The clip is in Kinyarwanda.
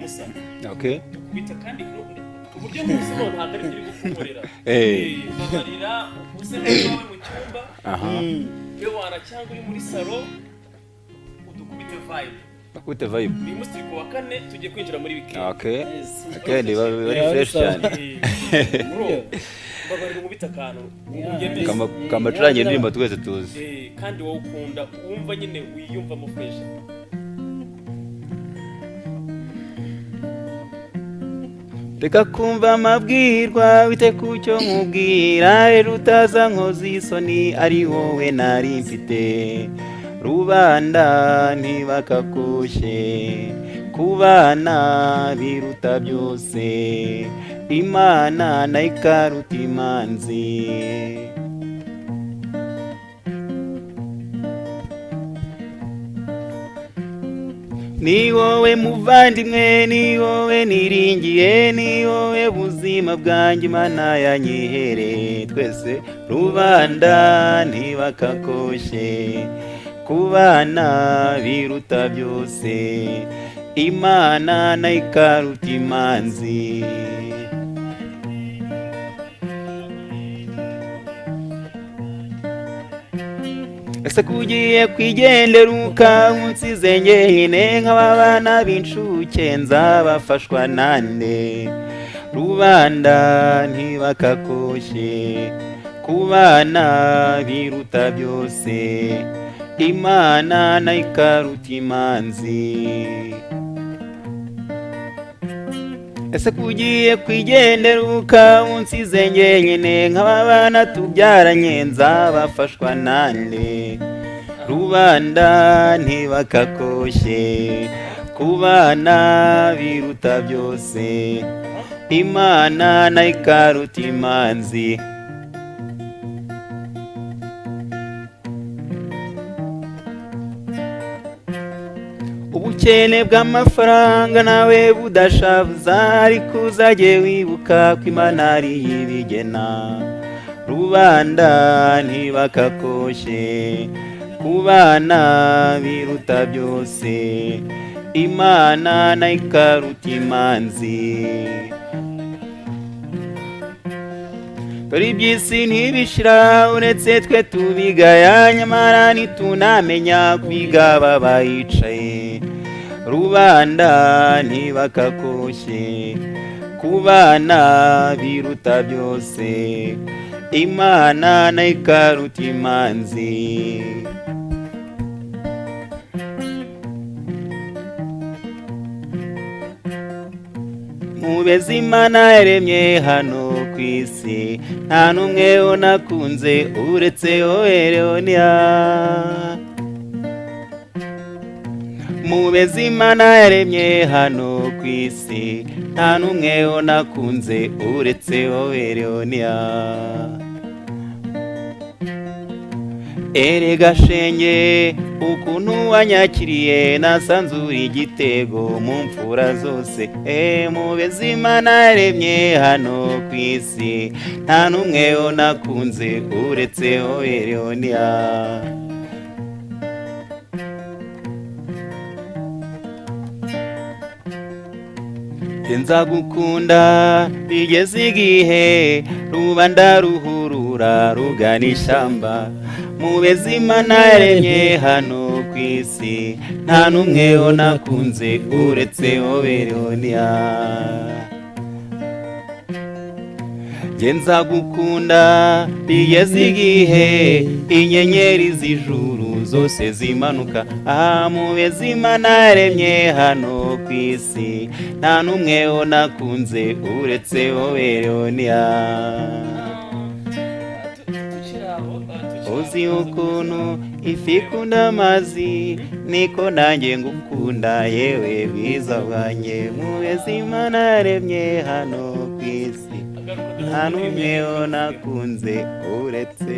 Musa. Okay. Dukubita kandi uburyo nk'ubuzima ntabwo ari byo uri gukorera. Babarira uze nawe mu cyumba. Ewana cyangwa uri muri salo udukubite vibe. Bakubite vibe. Uyu munsi turi ku wa kane, tugiye kwinjira muri weekend. Okay. Okay, ni bari fresh cyane. Bro, babarira nkubita akantu unyemeze. Kamacurangira indirimbo twese tuzi. Kandi wowe ukunda wumva nyine wiyumvamo fresh. Reka kumva amabwirwa wite ku cyo nkubwira, rero utaza nkoza isoni ari wowe nari mfite. Rubanda ntibakakoshye, kubana biruta byose, Imana nayo ikaruta imanzi. Ni wowe muvandimwe, ni wowe niringiye, ni wowe buzima bwanjye Imana yanyihereye twese. Rubanda ntibakakoshye, kubana biruta byose, Imana nayo ikaruta imanzi. Ese kugiye kwigendera ukansize njyenyine, nk'abana b'incuke nzabafashwa nande? Rubanda ntibakakoshye, kubana biruta byose, Imana nayo ikaruta imanzi. Ese kugiye kwigendera ukansize njyenyine, nk'abana tubyaranye nzabafashwa nande? Rubanda ntibakakoshye, kubana biruta byose, Imana nayo ikaruta imanzi. Ubukene bw'amafaranga nawe budashavuza, ariko uzajye wibuka ko Imana ari ibigena. Rubanda ntibakakoshye, kubana biruta byose, Imana nayo ikaruta imanzi. Dore iby'isi ntibishira uretse twe tubigaya, nyamara ntitunamenya kwiga babayicaye. Rubanda ntibakakoshye, kubana biruta byose, Imana nayo ikaruta imanzi. Mubezi Imana yaremye hano ku isi, nta n'umwe unakunze uretse wowe Leonia. Mubezi Imana yaremye hano ku isi, nta n'umwe unakunze uretse wowe Leonia. Erega shenge ukuntu wanyakiriye, nasanzura igitego mu mfura zose. Mubezi Imana yaremye hano ku isi, nta n'umwe unakunze uretse wowe Leonia. Nzagukunda bigeze igihe, rubanda ruhurura rugana ishyamba. Mubezi Imana yaremye hano ku isi, nta n'umwe unakunze uretse wowe Leonia. Nzagukunda bigeze igihe, inyenyeri z'ijuru zose zimanuka. Mubezi Imana yaremye hano ku isi, nta n'umwe unakunze uretse wowe Leonia. Uzi ukuntu ifi ikunda amazi, niko nanjye ngukunda yewe bwiza bwanjye. Mubezi Imana yaremye hano ku isi, nta n'umwe unakunze uretse.